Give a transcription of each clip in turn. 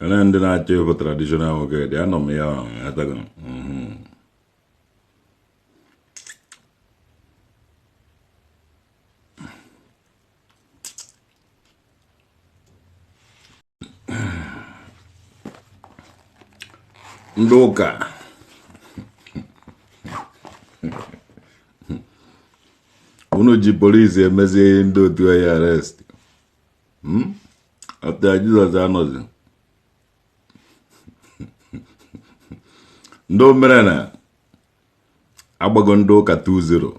Ele ndị na-achọ ịbụ traditional nwoke dị anọ m ya atago. Ndị ụka unu ji polisi emezie ndị otu anyị arrest. After Jizọs anọzi ndị omenala agbago ndị ụka 2-0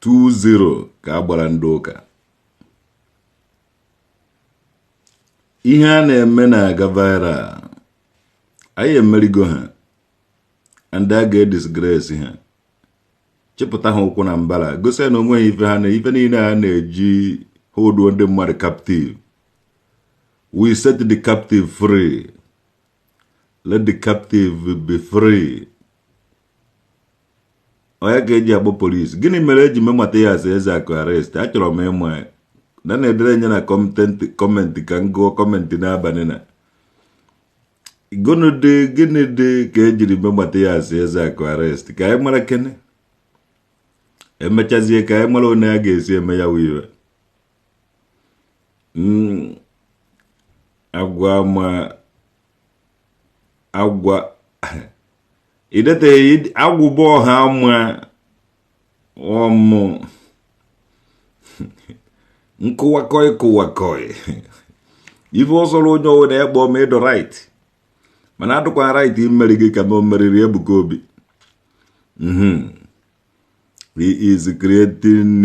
2-0 ka a gbara ndị ụka. Ihe a na-eme na-aga viral. Anyị emerigo ha and a ga-edisgrace ha, chịpụta ha ụkwụ na mbara, gosi na onweghị ife ha na ife niile ha na-eji holduo ndị mmadụ captive. We set the captive free, let the captive be free. Onye ka eji akpọ polisi? Gịnị mere eji mee Mathias Ezeaku arrest? Achọrọ m ịma na na-edere nye na comment ka m gụọ comment n'abalị na gụnụ dị. Gịnị dị ka ejiri mee Mathias Ezeaku arrest? Ka anyị mara kene emechazie, ka anyị mara onye a ga-esi eme ya wiwe. Agwa ma agwa ideteghị agwụba ọha ma ọmụ nkụwakọị kụwakọị ife ọsọrọ onye ọwụna ya kpọọ ma ịdọ right, mana adụkwa right imeri gị ka ma meriri Ebuka Obi. He is creating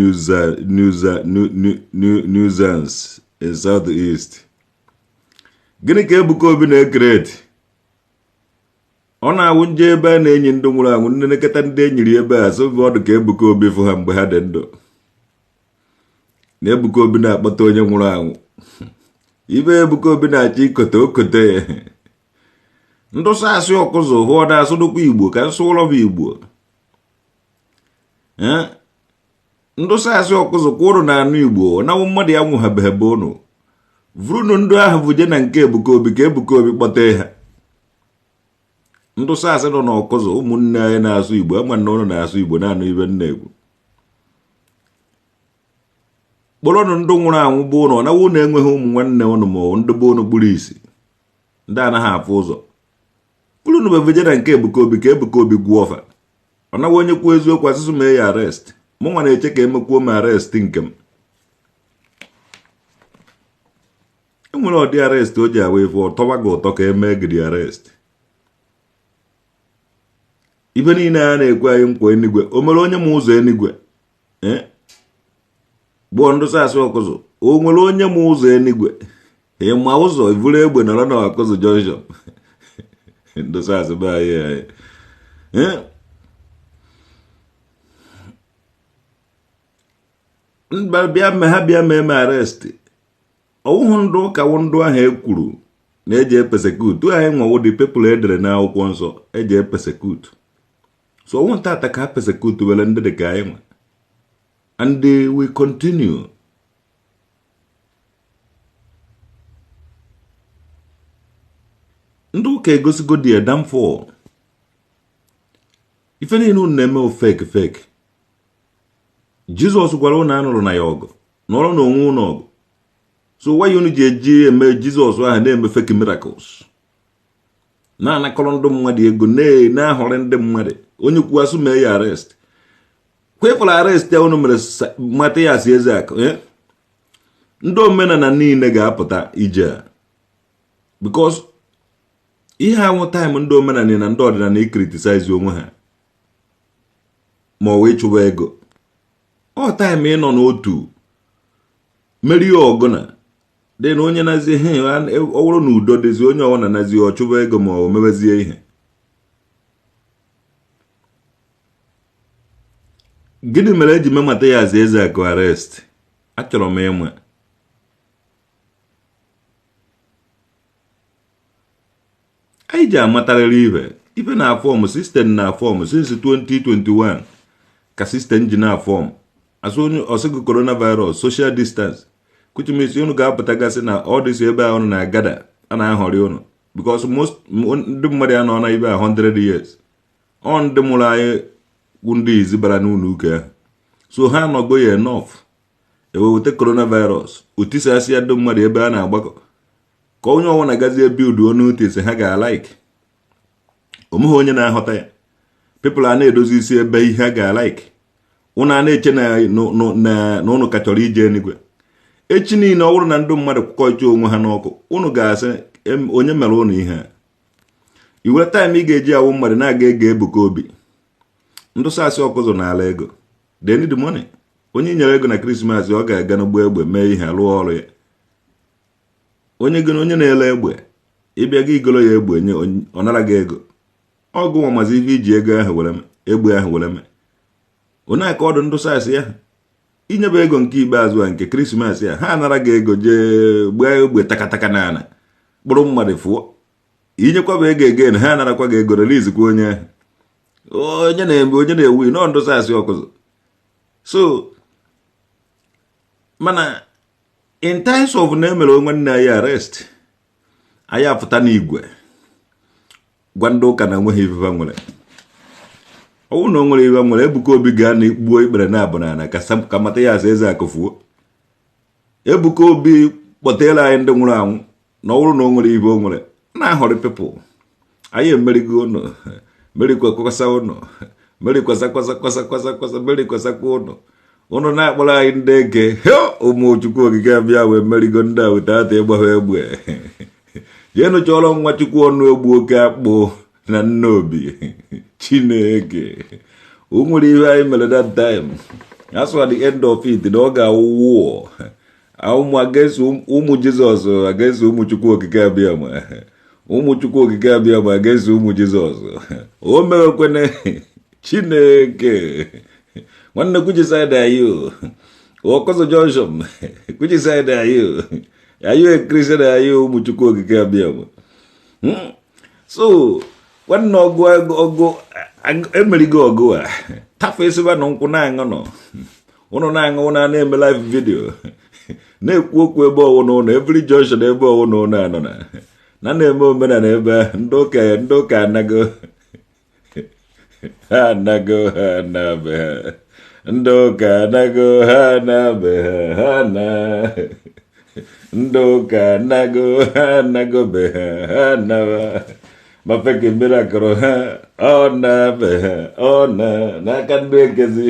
nuisance in South East. Gịnị ka Ebuka Obi na-ecreate? Ọ na-awụ nje ebe a na-enyi ndị nwụrụ anwụ, ndị nekọta ndị enyiri ebe a so ọdụ ka Ebuka Obi fụ ha mgbe ha dị ndụ. Na Ebuka Obi na-akpọta onye nwụrụ anwụ ibe Ebuka Obi na-achọ ikote okote ya. Ndụsa asị ọkụzụ hụọ na-asụdụkwa Igbo ka nsụ ụlọ bụ Igbo. Ndụsa asị ọkụzụ kwa ụnụ na-anụ Igbo na mmadụ ya nwụhabeghị be ụnụ vurunu ndụ ahụ buje na nke Ebuka Obi ka Ebuka Obi kpọta ha. Ndụsa asị nọ n'ọkụzụ, ụmụnne anyị na-asụ Igbo, ama na ụnụ na-asụ Igbo na-anụ ibe nna egwu. Kpọrọnụ ndụ nwụrụ anwụ bụ ụnụ na ụnụ enweghị ụmụ nwanne ụnụ ma ndị bụ ụnụ kpuru isi, ndị anaghị afụ ụzọ, kpụrụnụ bebeje na nke Ebuka Obi ka Ebuka Obi gwuo ọfa. Ọ nawa onye kwuo eziokwu asụsụ mee ya arrest. Mụ nwa na-eche ka emekwuo m arrest nke m. Enwere ọdị arrest o ji awa ife ọtọwa gị ụtọ ka emee gị arrest. Ife niile a na-ekwe anyị nkwa enigwe, o mere onye ma ụzọ enigwe gbụọ ndụsa asị ọkụzụ, o nwere onye ma ụzọ enigwe? Ịma ụzọ iburu egbe nọrọ na ọkụzụ junction, ndụsa asị be anyị. Bịa mee ha, bịa mee m arrest. Ọwụhụ ndụ ụka wụ ndụ ahụ e kwuru na-eji epersecute anyị nwawo the people edere n'akwụkwọ nsọ eji epersecute. So ọnwụ tata ka ha persecute were ndị dị ka anyị nwa, and they will continue. Ndị ụka egosigo their downfall. Ife niile unu na-eme fake fake. Jizọs gwara unu anụrụ na ya ọgụ nọrọ n'onwe unu ọgụ. So why unu ji eji eme Jizọs ahụ na-eme fake miracles, na-anakọrọ ndị mmadụ ego, na-ahọrọ ndị mmadụ? Onye kwuo asụ mee ya arrest. Kwefụrụ arrest ya unu mere Mathias Ezeaku, ndị omenala niile ga-apụta ije a, because ihe anwụ time ndị omenala na ndị ọdịnala icriticize onwe ha ma ọ wee chụba ego. Ọ time ịnọ n'otu merie ọgụ na dị na onye nazi ihe. Ọ bụrụ na udo dịzi, onye ọbụla nazi ọ chụba ego ma ọ mebezie ihe. Gịnị mere eji mee Mathias Ezeaku arrest? Achọrọ m ịma. Anyị ji amatarịrị ibe ife na form system na form since 2021 ka system ji na form asụ onye ọsịgụ coronavirus, social distance, which means unu ga-apụtagasị na ọ dịsị ebe ahụ unu na-agada. A na-ahọrị ụnụ because most ndị mmadụ ya nọ na ibe a 100 years, ọ ndị mụrụ anyị bụ ndị izi bara n'ụlọ ụka ahụ, so ha anọgo ya enough. Eweweta coronavirus, otisasị ya ndị mmadụ ebe a na-agbakọ, ka onye ọbụla gazie build notice ha ga-alike. Onweghị onye na-aghọta ya. People a na-edozi isi ebe ihe ha ga-alike. Ụnụ a na-eche na ụnụ ka chọrọ ije eluigwe echi niile. Ọ bụrụ na ndị mmadụ kwụkọcha onwe ha n'ọkụ, ụnụ ga-asị, "Onye mere ụnụ ihe a?" Iwere time ị ga-eji awụ mmadụ na-aga ege Ebuka Obi. Ndụ sasị ọkụzụ n'ala ego, they need money. Onye nyere ego na Christmas, ọ ga-aga n'ugbo egbe mee ihe, rụọ ọrụ ya. Onye gị, onye na-ele egbe, ịbịa gị igolo ya egbe nye, ọ nara gị ego. Ọgụ nwa mazi ife iji ego ahụ were egbe ahụ were mee. Onye aka ọdụ ndụ sasị ya inyebe ego nke ikpeazụ a nke Christmas ya, ha anara gị ego, jee gbaa egbe takataka n'ala, kpụrụ mmadụ fụọ. Inyekwaba ego egen, ha anarakwa gị ego, relizikwa onye ahụ. Onye na-eme, onye na-ewu nọ ndụ sasị ọkụzụ. So mana in times of na emere onwe nne anyị arrest, anyị apụta n'igwe gwa ndị ụka na enweghị ife nwere. Ọ bụrụ na o nwere ife nwere, Ebuka Obi gaa na gbuo ikpere na abụ n'ala ka mata ya asa eze akụfuo. Ebuka Obi kpọtela anyị ndị nwụrụ anwụ na ọ bụrụ na o nwere ife o nwere na-ahọrị people. Anyị emerigo ụnụ, merikwa kwasa ụnụ, merikwasa kwasa kwasa kwasa kwasa, merikwasakwa ụnụ. Ụnụ na-akpọrọ anyị ndị eke. Ụmụ Chukwu Okike abịa wee merigo ndị a weta ata ịgbahụ egbe. Jeenụ chọrọ nwa Chukwu ọnụ egbu oke akpụ na nne obi. Chineke, o nwere ihe anyị mere that time. Asụ at the end of it na ọ ga-awụ ụmụ against ụmụ Jizọs, against ụmụ Chukwu Okike abịa ma ụmụ Chukwu Okike abịa ma against ụmụ Jizọs. O mewekwene. Chineke nwanne, which side are you? Okoso Junction, which side are you? Are you a Christian? Are you ụmụ Chukwu Okike abịa ma? So nwanne, ọgụ ọgụ emerigo ọgụ a tafe esiba na nkwụ na-aṅụ nọ. Ụnụ na-aṅụ, ụnụ na-eme live video, na-ekwu okwu ebe ọwụ na ụlọ, every junction ebe ọwụ na ụlọ anọ na na-eme omenala ebe ahụ. Ndị ụka, ndị ụka anago, ha anago, ha anabe ha. Ndị ụka anago, ha anabe ha, ha na ndị ụka anago, ha anago be ha, ha anaba ma fake miracle ha. Ọ na-be ha, ọ na n'aka ndị ekezi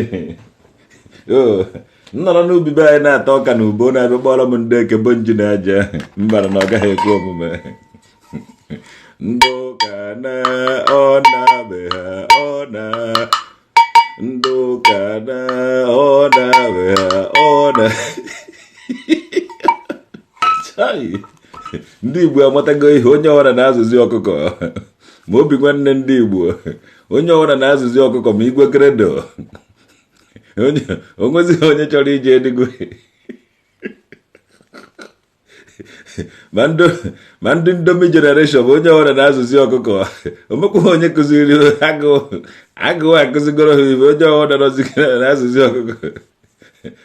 o nnọrọ n'ubi be anyị na-ata ọka na ube na-abịa kpọrọ m ndị eke bụ nji na aja mbara na ọ gaghị ekwe omume. Ndị ụka na ọ na-be ha, ọ na ndị ụka na ọ na-be ha, ọ na. Chai! Ndị Igbo amatago ihe. Onye ọbụla na-azụzi ọkụkọ ma obi nwanne. Ndị Igbo, onye ọbụla na-azụzi ọkụkọ ma igwe kredo. Onye onwezighị onye chọrọ ije eluigwe, ma ndị Indomie generation bụ onye ọbụla na-azụzi ọkụkọ. Omekwaghị onye kụziri agụụ, agụụ akụzigoro ha ibe. Onye ọbụla nọzigara na-azụzi ọkụkọ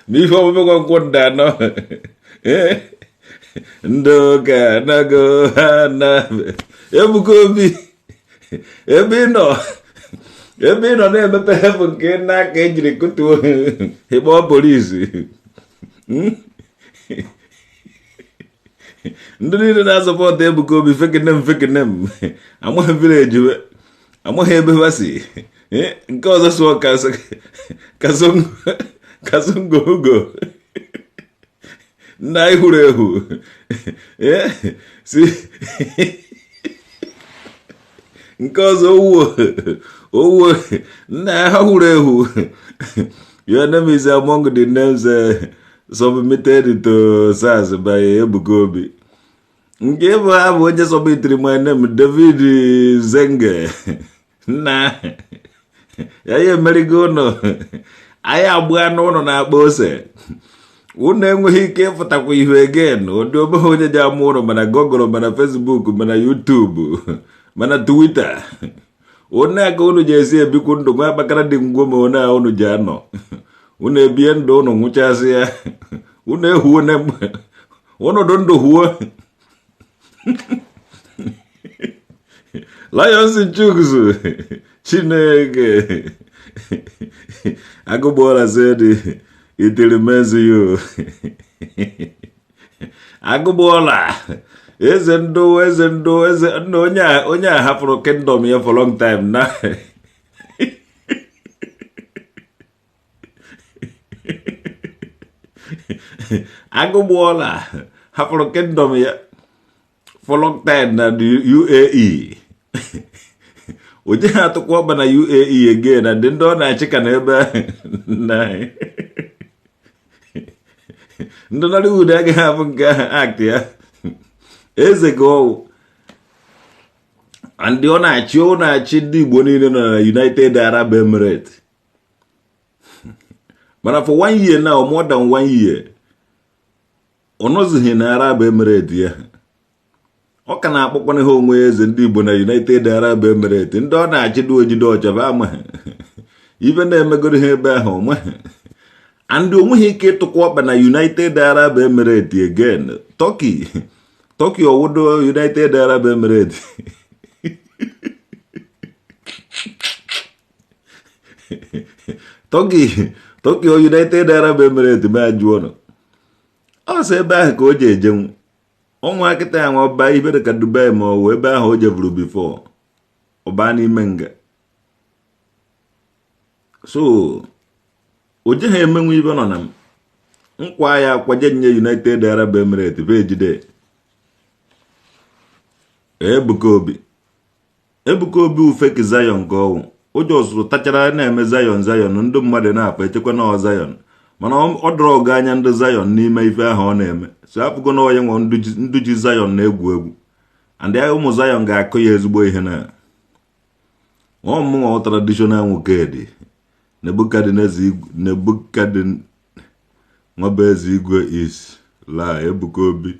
ma ife ọmụmekwa nkwụ nda anọ. Ndị ụka anago, ha na Ebuka Obi, ebe ị nọ, ebe ị nọ na-emepe heaven nke n'aka ejiri kụtuo, ịkpọọ polisi. Ndị niile na-asupport Ebuka Obi, fake name, fake name, amaghị village, amaghị ebe ha si. Nke ọzọ sụọ kasongo ugo nna anyị hụrụ ehu si nke ọzọ owuo owuo nna ha hụrụ ehu. Your name is among the names submitted to SARS by Ebuka Obi. Nke bụ ha bụ onye submitiri my name, David Zenge nna ya. Ya emerigo ụnụ. Anyị agbụa n'ụlọ na-akpa ose. Unu enweghị ike ịfụtakwa ihe again. Ụdị obere onye ji ama ụlọ, mana Google, mana Facebook, mana YouTube, mana Twitter, onye aka unu ji esi ebikwu ndụ nwa akpakara dị ngwo. Ma onye a unu ji anọ, unu ebie ndụ unu nwụchasị ya, unu ehuo na unu dị ndụ huo. Lions Chuks Chineke Agụgbọla said it remains you. Agụgbọla eze ndụ eze ndụ eze nna onye a hapụrụ kingdom ya for long time na Agụgbọla hapụrụ kingdom ya for long time na the UAE. O jeghị atụkwa ọkpa na UAE again na ndị ọ na-achị ka na ebe na ndị Nollywood agaghị abụ nke ahụ act ya eze ka ọwụ ndị ọ na-achị ndị Igbo niile nọ na United Arab Emirates. Mana for one year now, more than one year, ọ nọzighị na Arab Emirates ya. Ọ ka na-akpọkwana ha onwe ya eze ndị Igbo na United Arab Emirates. Ndị ọ na-achịdo ojide ọchaba amaghị ibe na-emegoro ha ebe ahụ, onweghị and onweghị ike ịtụkwa ọkpa na United Arab Emirates again. Turkey, Turkey ọwụdo United Arab Emirates. Turkey, Turkey o United Arab Emirates ma jụọ nọ ọsọ ebe ahụ ka o ji ejenwu ọnwa kịta ya nwa ọba ibe dị ka Dubai ma ọ wụ ebe ahụ o jevuru before ọba n'ime nga. So o jeghị emenwu ibe nọ na m nkwa ya akwaje nye United Arab Emirates bụ ejide Ebuka Obi. Ebuka Obi fake Zion ka ọwụ ụjọ sụrụ tachara na-eme Zion Zion. Ndị mmadụ na-afọ echekwa na ọ Zion, mana ọ dọrọ ọgụ anya ndị Zion n'ime ife ahụ ọ na-eme. So afụgo na onye nwe ndị ji Zion na-egwu egwu and ya ụmụ Zion ga-akụ ya ezigbo ihe na ọmụnwa traditional nwoke dị Nebukadneza Nwabueze Igwe is lie. Ebuka Obi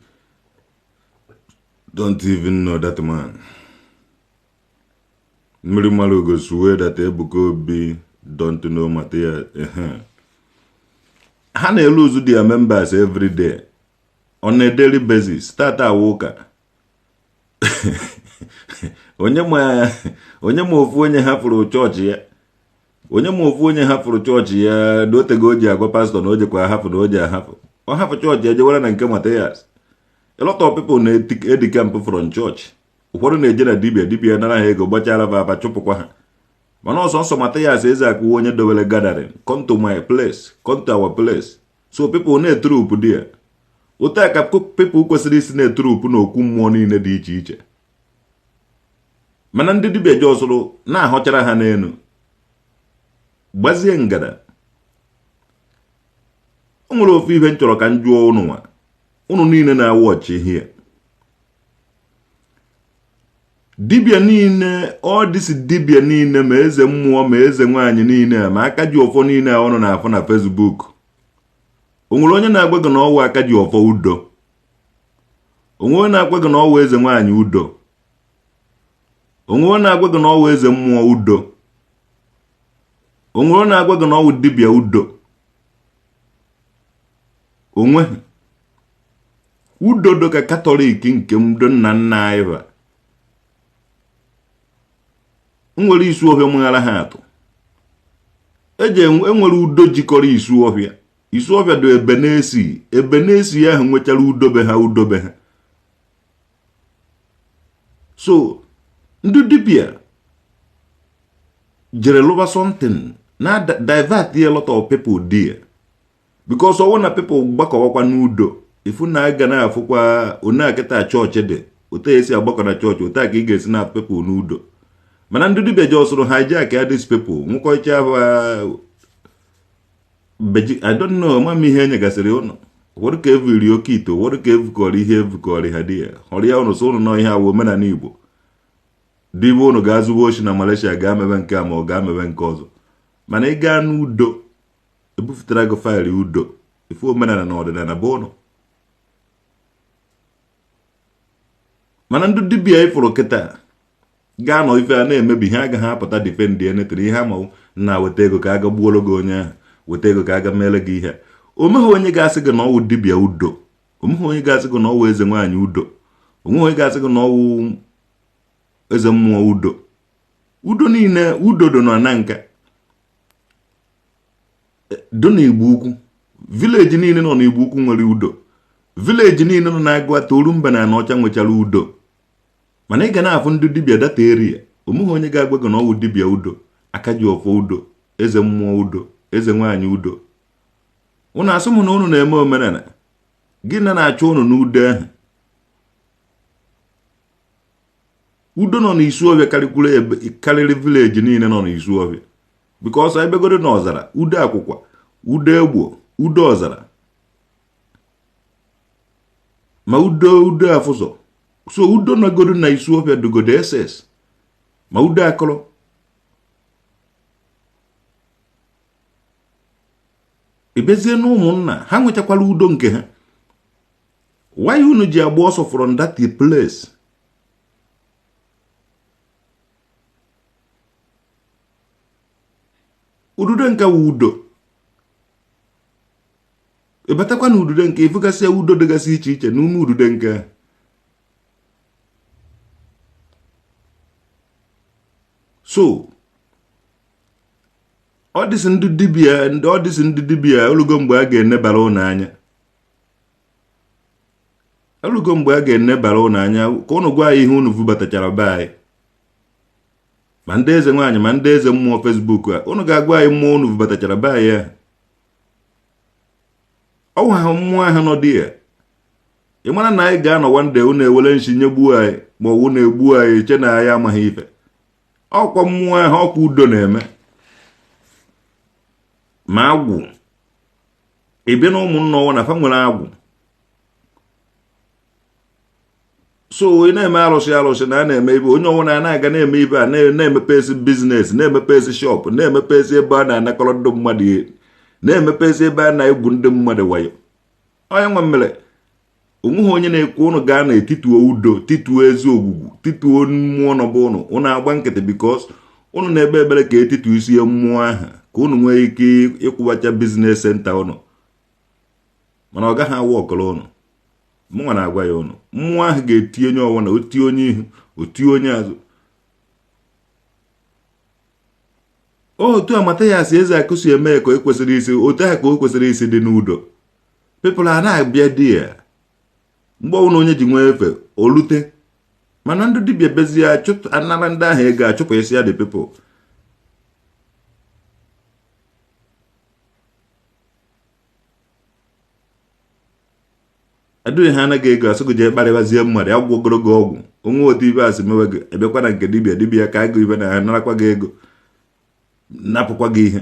don't even know that man. Mmiri mara ugo swear that Ebuka Obi don't know Matthias. Ha na-elose their members every day on a daily basis. Tata awa ụka onye ma onye ma ofu onye hapụrụ chọọchị ya, onye ma ofu onye hapụrụ chọọchị ya n'otego o ji agwa pastọ na o jekwa ahapụ na o ji ahapụ ọ hapụ chọọchị ya jewara na nke Matthias. A lot of people na-edecamp from church. Ụfọdụ na-eje na dibia, dibia nara ha ego, gbachara ha afa, chụpụkwa ha. Mana ọsọ nsọ Matthias Ezeaku onye dobere gathering, "Come to my place, come to our place." So people na-etroop there. Otu a ka people kwesịrị isi na-etroop n'okwu mmụọ niile dị iche iche. Mana ndị dibịa ji ọsụrụ na-ahọchara ha n'elu gbazie ngada. O nwere ofu ihe m chọrọ ka m jụọ ụnụ nwa, ụnụ niile na-awụ ọchị ihe dibịa niile, ọ dịsị dibịa niile, ma eze mmụọ ma eze nwaanyị niile, ma aka ji ọfọ niile a ọnụ na-afụ na Facebook. O nwere onye na-agwa gị na ọwụ aka ji ọfọ udo? O nwere onye na-agwa gị na ọwụ eze nwaanyị udo? O nwere onye na-agwa gị na ọwụ eze mmụọ udo? O nwere onye na-agwa gị na ọwụ dibịa udo? Onwe udo ka Catholic nke ndo nna nna anyị ba nwere isu ọhịa mụghara ha atụ eji enwere udo jikọrọ isu ọhịa. Isu ọhịa dị ebe na-esi ebe na-esi ahụ nwechara udobe ha, udobe ha. So ndị dibịa jere lụba something na divert a lot of people there, because ọwụ na people gbakọwakwa n'udo ifu na aga na-afụkwa one akịta chọọchị dị otu esi agbakọ na chọọchị, otu a ka ị ga-esi na people n'udo. Mana ndị dibịa ji ọsụrụ hijack ya these people nwụkọcha. I don't know, ama m ihe enyegasịrị ụnụ. Ụfọdụ ka eviri oke ite, ụfọdụ ka evukọrọ ihe evukọrọ ha di ya họrọ ya ụnụ so ụnụ nọ ihe awụ omenala Igbo dịbe ụnụ ga-azụba ochi na Malaysia, ga-amebe nke a ma ọ ga-amebe nke ọzọ. Mana ị gaa n'udo, ebufutara gị file udo, ifu omenala na ọdịnala bụ ụnụ. Mana ndị dibịa ịfụrụ kịta gaa nọ ife a na-emebi ihe agaghị apụta defend anything. Ihe ama na weta ego ka aga gbuoro gị onye ahụ, weta ego ka aga mere gị ihe. Omeghe onye ga-asị gị na ọwụ dibịa udo, omeghe onye ga-asị gị na ọwụ eze nwaanyị udo, Onweghị onye ga-asị gị na ọwụ eze mmụọ udo. Udo niile, udo dị na Nanka, dị n'Igbo Ukwu. Village niile nọ n'Igbo Ukwu nwere udo. Village niile nọ na Agụata, Orumba na Anaọcha nwechara udo. Mana ị ga na-afụ ndị dibịa that area, onweghị onye ga-agwa gị na ọwụ dibịa udo, aka ji ọfọ udo, eze mmụọ udo, eze nwaanyị udo. Unu asị m na unu na-eme omenala gị na na-achọ unu n'udo ahụ. Udo nọ n'Isu Ọfịa karịkwuru karịrị village niile nọ n'Isu Ọfịa, because ebegodo n'ọzara, udo akwụkwa, udo egbo, udo ọzara, ma udo udo afụzọ. So udo nọgodo na Isu Ọfịa dugodo ss, ma udo akọrọ. Ebezie na ụmụnna ha nwechakwara udo nke ha. Why unu ji agba ọsọ from that place? Ududo nke wu udo, ịbatakwa na ududo nke ịfụgasị udo dịgasị iche iche n'ume ududo nke. So ọ dịsị ndị dibịa, ọ dịsị ndị dibịa, olugo mgbe a ga-enebara ụnụ anya, olugo mgbe a ga-enebara ụnụ anya ka ụnụ gwa anyị ihe unu vubatachara be anyị. Ma ndị eze nwaanyị, ma ndị eze mmụọ Facebook a, unu ga-agwa anyị mmụọ unu vubatachara be anyị ahụ. Ọnwa ahụ mmụọ ahụ nọ dị ya, ị mara na anyị ga-anọ one day, unu ewere nshi nyegbuo anyị, ma ọ wụ na-egbu anyị, che na anyị amaghị ife. Ọkwa mmụọ ahụ, ọkwa udo na-eme ma agwụ. Ị bịa na ụmụnna ọnwa na fa nwere agwụ. So ị na-eme arụsị, arụsị na a na-eme ibe onye ọnwụ na na-aga na-eme ibe a, na-emepe ezi business, na-emepe ezi shop, na-emepe ezi ebe a na-anakọrọ ndị mmadụ ihe, na-emepe ezi ebe a na-egwu ndị mmadụ wayo. Onye nwe mere onweghị onye na-ekwu ụnụ gaa na etituo udo, tituo ezi ogwugwu, tituo mmụọ nọbụ ụnụ. Ụnụ agba nkịtị because ụnụ na-ekpe ekpere ka etitu isi mmụọ ahụ ka ụnụ nwee ike ịkwụbacha business center ụnụ. Mana ọ gaghị awụ ọkọrọ ụnụ. Mụnwa na-agwa ya ụnụ, mmụọ ahụ ga-eti onye ọwụna, o tie onye ihu, o tie onye azụ. Otu a Mathias Ezeaku si eme ka o kwesịrị isi otu ahụ ka o kwesịrị isi dị n'udo. People a na-abịa di ya mgbe ọbụla onye ji nwee efe olute. Mana ndị dibịa bezie anara ndị ahụ ego, achụpụ isi ya the people. Adịghị ha anaghị ego asị gị jee kparịbazie mmadụ agwụ ogologo ọgwụ onwe otu ibe asị mewe gị. Ebịakwa na nke dibịa, dibịa ka agụ ibe na ha narakwa gị ego, napụkwa gị ihe.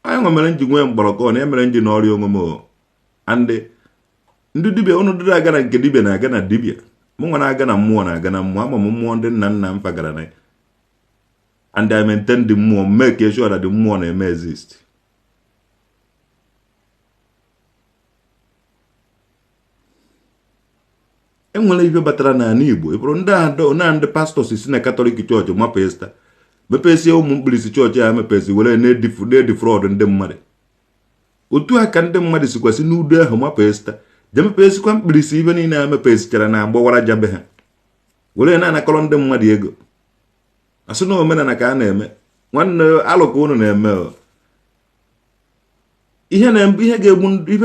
Anyị nwe mere nji nwee mgbọrọkọ na emere nji n'ọrịa onwe m. Andị ndị dibịa ụnụ dịrị aga na nke dibịa na-aga na dibịa, mụ nwa na-aga na mmụọ, na-aga na mmụọ. Ama m mmụọ ndị nna nna m fagara na, and I maintain the mmụọ, make sure that the mmụọ na-eme exist. Enwere ife batara n'ala Igbo. Ịbụrụ ndị adọ na ndị pastors si na Catholic chọọchị mapụ esta mepesie ụmụ mkpirisi chọọchị a mepesi were na-edefraud ndị mmadụ. Otu a ka ndị mmadụ sikwasị n'udo ahụ mapụ esta je mepesikwa mkpirisi ibe niile a mepesichara na agbawara jabe ha were na-anakọrọ ndị mmadụ ego, asị na omenala ka a na-eme. Nwanne, alụ ka unu na-eme. Ihe ihe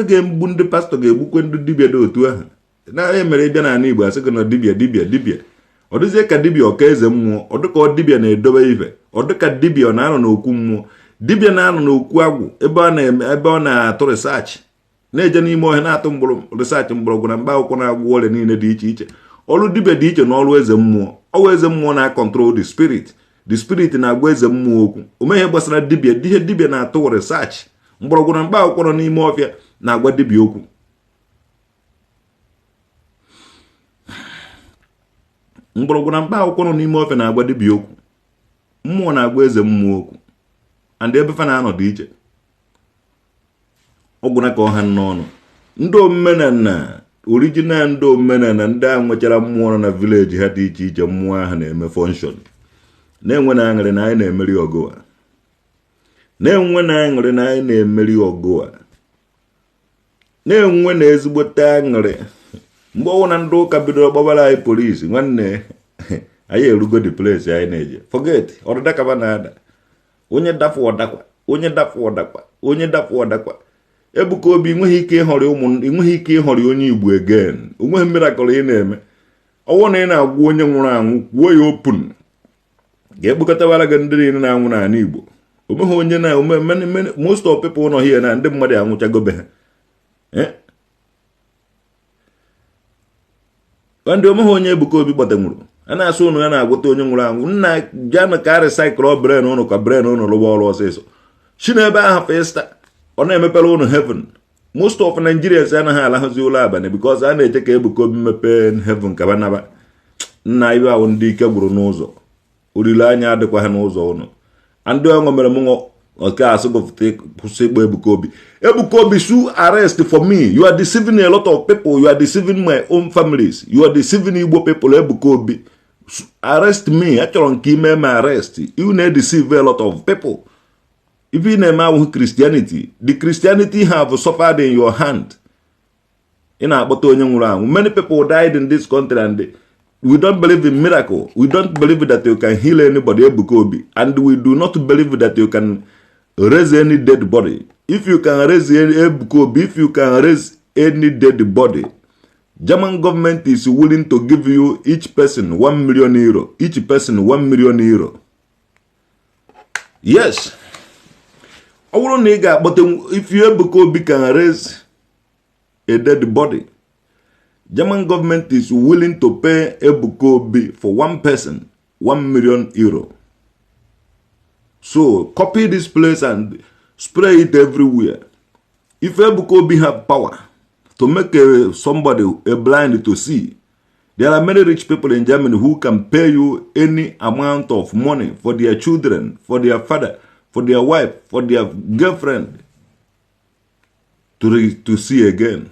ga-egbu ndị pastọ ga-egbukwe ndị dibịa dị otu ahụ. Na e mere ịbịa n'ala Igbo, asị gị na dibịa, dibịa, dibịa. Ọ dịzie ka dibịa ọka eze mmụọ, ọ dịka ọ dibịa na-edobe ife, ọ dịka dibịa ọ na-anọ n'okwu mmụọ. Dibịa na-anọ n'okwu agwụ, ebe ọ na-eme, ebe ọ na-atụ research, na-eje n'ime ọhịa na-atụ mgbọrọ research, mgbọrọgwụ na mkpa akwụkwọ na-agwọ ọrịa niile dị iche iche. Ọrụ dibịa dị iche na ọrụ eze mmụọ. Ọwụ eze mmụọ na-acontrol the spirit. The spirit na-agwa eze mmụọ okwu. Ome ihe gbasara dibịa, ihe dibịa na-atụ research, mgbọrọgwụ na mkpa akwụkwọ nọ n'ime ọfịa na-agwa dibịa okwu. Mgbọrọgwụ na mkpa akwụkwọ nọ n'ime ọfịa na-agwa dibịa okwu. Mmụọ na-agwa eze mmụọ okwu, and ebe fa na-anọ dị iche. Ọgwụ na ka ọha n'ọnụ ndị omenala original, ndị omenala, ndị a nwechara mmụọ nọ na village ha dị iche iche, mmụọ ahụ na-eme function, na-enwe na aṅụrị na anyị na-emeri ọgụ a, na-enwe na aṅụrị na anyị na-emeri ọgụ a, na-enwe na ezigbote aṅụrị. Mgbe ọnwụ na ndị ụka bidoro gbabara anyị polisi, nwanne, anyị erugo the place anyị na-eje. Forget ọdịda kaba na-ada. Onye dapụ ọdakwa, onye dapụ ọdakwa, onye dapụ ọdakwa. Ebuka Obi, nweghị ike ịhọrị ụmụ, enweghị ike ịhọrị onye Igbo again. Onweghị miracle ị na-eme. Ọwụ na ị na-agwụ onye nwụrụ anwụ, kwuo ya open, ga-ekpokọtawara gị ndị niile na-anwụ n'ala Igbo. Onweghị onye na most of people nọ here na ndị mmadụ anwụchagobe ha. Ndị onweghị onye Ebuka Obi kpọtanwuru a na-asụ ụnụ ya na-agwụta onye nwụrụ anwụ. Nna, janụ ka recycle brain ụnụ, ka brain ụnụ rụwa ọrụ ọsịsọ. Si n'ebe ahụ festa, ọ na-emepere ụnụ heaven. Most of Nigerians anaghị alahụzi ụlọ abalị because a na-eche ka Ebuka Obi mepee heaven ka banaba. Nna, ibe ahụ ndị ike gwụrụ n'ụzọ, olileanya adịkwa ha n'ụzọ ụnụ. Ndị ọṅụ mere m nke asị gụpụta, kwụsị ịkpọ Ebuka Obi. Ebuka Obi, sue arrest for me. You are deceiving a lot of people. You are deceiving my own families. You are deceiving Igbo people. Ebuka Obi, arrest me. Achọrọ nke ime m arrest. You na-deceive a lot of people. Ife ị na-eme awụghị Christianity. The Christianity have suffered in your hand. Ị na-akpọta onye nwụrụ anwụ. Many people died in this country and we don't believe in miracle. We don't believe that you can heal anybody, Ebuka Obi, and we do not believe that you can raise any dead body. If you can raise any, Ebuka Obi, if you can raise any dead body, German government is willing to give you each person €1 million. Each person €1 million. Yes, ọ bụrụ na ị ga-akpọta, if you, Ebuka Obi, can raise a dead body, German government is willing to pay Ebuka Obi for one person €1 million. So copy this place and spray it everywhere. If Ebuka Obi have power to make somebody a blind to see, there are many rich people in Germany who can pay you any amount of money for their children, for their father, for their wife, for their girlfriend to see again.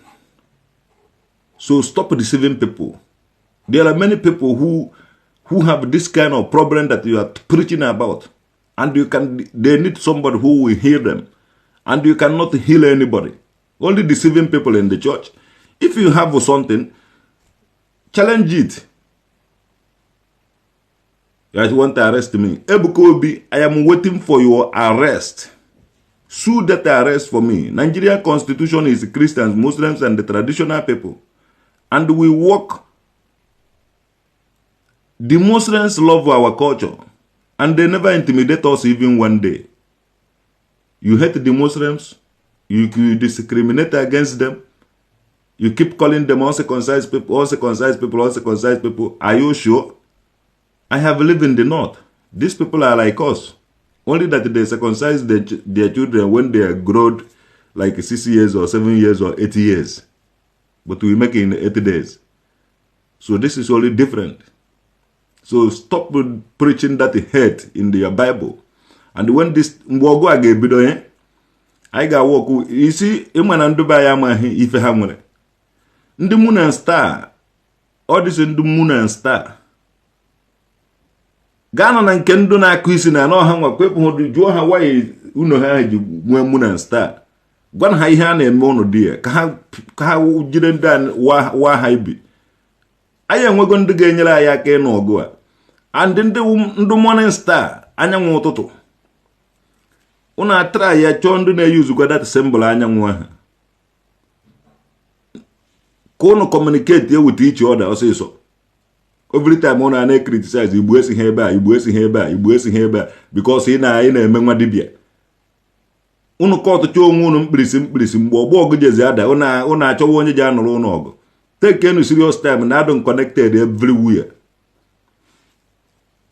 So stop deceiving people. There are many people who have this kind of problem that you are preaching about, and you can they need somebody who will heal them, and you cannot heal anybody. Only deceiving people in the church. If you have something, challenge it. You want to arrest me, Ebuka Obi? I am waiting for your arrest. Sue that arrest for me. Nigeria constitution is Christians, Muslims and the traditional people, and we work. The Muslims love our culture and they never intimidate us even one day. You hate the Muslims. You discriminate against them. You keep calling them uncircumcised people, uncircumcised people, uncircumcised people. Are you sure? I have lived in the north. These people are like us, only that they circumcise their children when they are grown, like 6 years or 7 years or 8 years, but we make it in 8 days. So this is only different. So stop preaching that hate in their Bible. And when this, mgbe ọgụ a ga-ebido ihe anyị ga-awọkụ isi, ịma na ndị be anyị amaghị ife ha nwere. Ndị moon and star, ọ dịsị ndị moon and star gaa nọ na nke ndụ na-akụ isi na anọ ha nwa kwepụ ha, jụọ ha why unu ha ji nwee moon and star. Gwa ha ihe a na-eme ụnụ dị ya ka ha jide ndị a wa ha ibi. Anyị enwego ndị ga-enyere anyị aka ịnụ ọgụ a. And ndị morning star, anyanwụ ụtụtụ, unu atara ya, chọọ ndị na-eyuzukwa that symbol anyanwụ ahụ ka unu communicate with each other ọsịsọ. Every time unu a na-criticize Igbo, esi ha ebe a, Igbo esi ha ebe a, Igbo esi ha ebe a, because ị na anyị na-eme nwa dibịa unu ka ọtụtụ onwe unu mkpirisi mkpirisi. Mgbe ọgbọ ọgụ jezi ada, unu achọwa onye ji anụrụ unu ọgụ. Take enu serious time na adụ connected everywhere.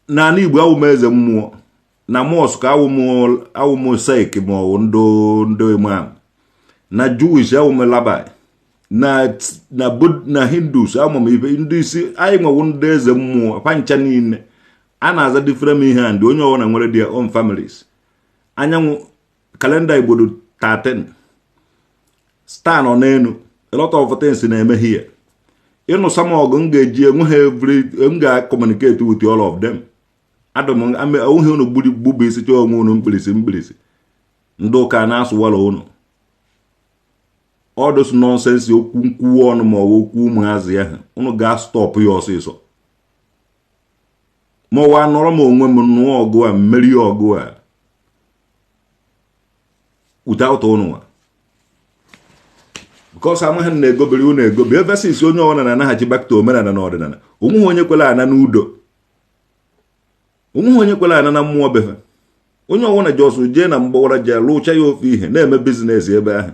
N'ala Igbo, awụ m eze mmụọ na mosque, awụ m sheikh ma ọ bụ ndụ imam. Na Jewish, awụ m rabbi. Na Hindus, ama m ife ndị isi anyị nwewu ndị eze mmụọ pancha niile a na-aza different ihe, and onye ọbụla nwere their own families. Anyanwụ kalenda Igbo dị 13, star nọ n'elu. A lot of things na-eme here. Ịnụ sama ọgụ m ga-eji enwe ha every, m ga-communicate with all of them. Adụ m onwe unu gburu isi chọọ onwe unu mkpirisi mkpirisi. Ndị ụka na-asụwara unu. All those nonsense okwu nkwuwa ọnụ ma ọ bụ okwu ụmụazị ahụ, unu ga-stop ya ọsịsọ. Ma ọwa nọrọ m onwe m nụọ ọgụ a, mmerie ọgụ a without unu nwa, because amaghị m na-egobiri unu egobi. Ever since onye ọbụla na-anaghachi back to omenala na ọdịnala, onweghị onye kwere ana n'udo, onweghị onye kwere ana na mmụọ befe. Onye ọbụla just jee na mgbawara jee lụcha ya ofe ihe na-eme business ebe ahụ.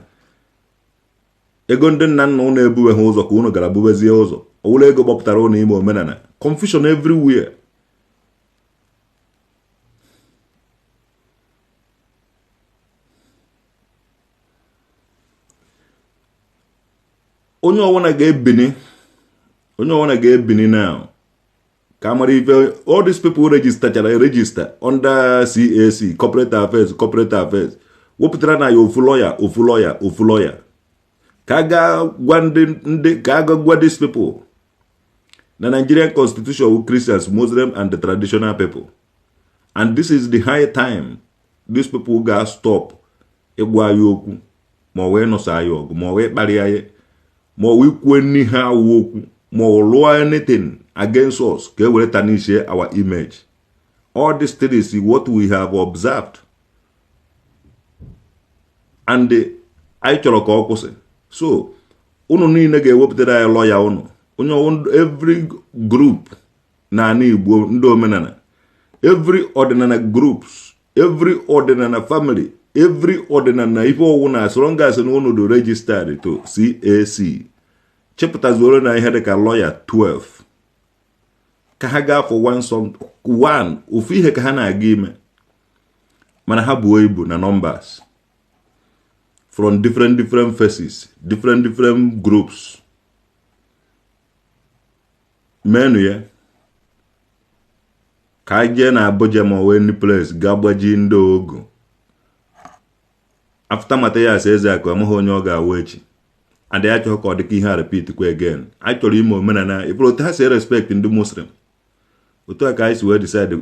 Ego ndị nna nna ụnụ ebubeghị ụzọ ka unu gara bubezie ụzọ, ọwụrụ ego gbapụtara ụnụ ime omenala. Confusion everywhere. Onye ọbụla ga-ebini, onye ọbụla ga-ebini now ka amara ife. All these people registerchara register under CAC, corporate affairs, corporate affairs, wepụtara na ya ofu lawyer, ofu lawyer, ofu lawyer, ka a gaa gwa ndị ka a ga gwa these people na Nigerian constitution wu Christians, Muslim and the traditional people, and this is the high time these people ga stop ịgwa anyị okwu, ma ọ wee nụsa anyị ọgụ, ma ọ wee kparịa anyị, ma ọ wee kwuo n'ihe awụ okwu, ma ọ lụọ anything against us ka e were tarnish our image. All these things is what we have observed, and anyị chọrọ ka ọ kwụsị. So unu niile ga-ewepụtara anyị lawyer unu, onye every group na ala Igbo, ndị omenala, every ọdịnala groups, every ọdịnala family, every ọdịnala ife ọwụ na as long as na unu dị registered to CAC, chepụtazuoro na ihe dịka lawyer 12 ka ha gaa for one some one ofu ihe ka ha na-aga ime, mana ha buo ibu na numbers from different different faces, different different groups. Meenụ ya ka anyị jee na Abuja ma ọ wee any place gaa gbaji ndị ogu. After Mathias Ezeaku, amaghị onye ọ ga-awụ echi, and ya chọrọ ka ọ dịka ihe a repeat kwa again. Anyị chọrọ ime omenala ifuru otu ha si respect ndị Muslim, otu a ka anyị si wee decide